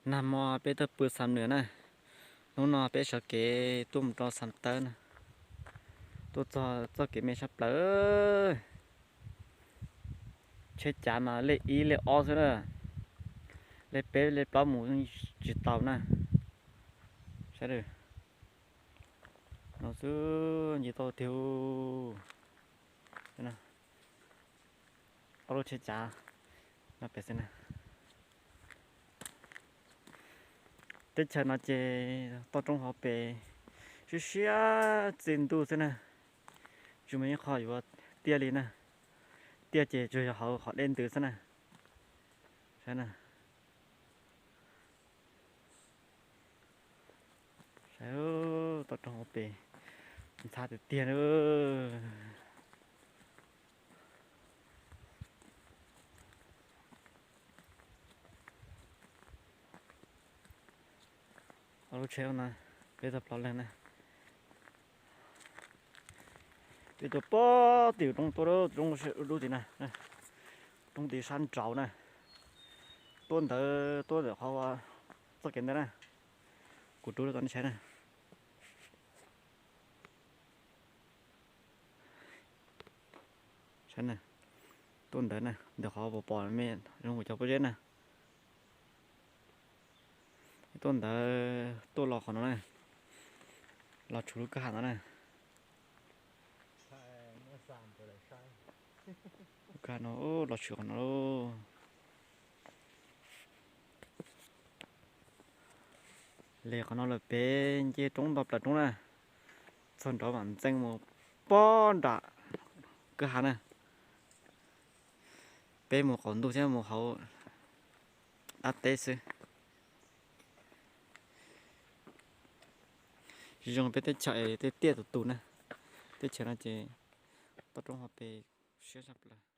Nag hmo peb tuaj pw Xam Nwm na, hnub no peb sawv kev tuaj mus rau Xam Tawb na. Tuaj txog txoj kev me sab plaws, tsheb cav mas lej ib lej ob xwb na, lej peb lej plaub mus tsis tau na. Saib, no xwb nce tau tiag. Ob lub tsheb cav no pem xwb na. Teb chaws no ces toj roob hauv pes siab siab txi ntuj xwb na, tsis muaj ib qho yuav tiaj li na. Tiaj ces tsuas yog hauv qhov dej ntws xwb na. Saib na, saib toj roob hauv pes ntxhab tiag tiag na. Ob lub tsheb no peb tau plaub leeg na. Peb tuaj pog tim roob tuaj, roob dub dub tid na, roob tid sab nraud na. Tuaj ntawd, tuaj ntawm qhov txoj kev ntawd na, kuv rub rau nej saib na. Saib na, tuaj ntawd na, ntawm qhov pom pom me zoo kuv cov pob zeb na. Tuaj ntawd tuaj los qhov no na, los tshwm lub kwj ha no na. Lub kwj ha no, los tshwm qhov no lauj. Les qhov no lawm pem nce roob nto plaws roob na, txog nraud mam ntxeev mus pog nram kwj ha na. Peb mus qaum ntuj thiab mus hauv dab teb xwb. Zoo peb teb chaws es tej tiaj tus tus na. Teb chaws no ces toj roob hauv pes siab tshaj plaws.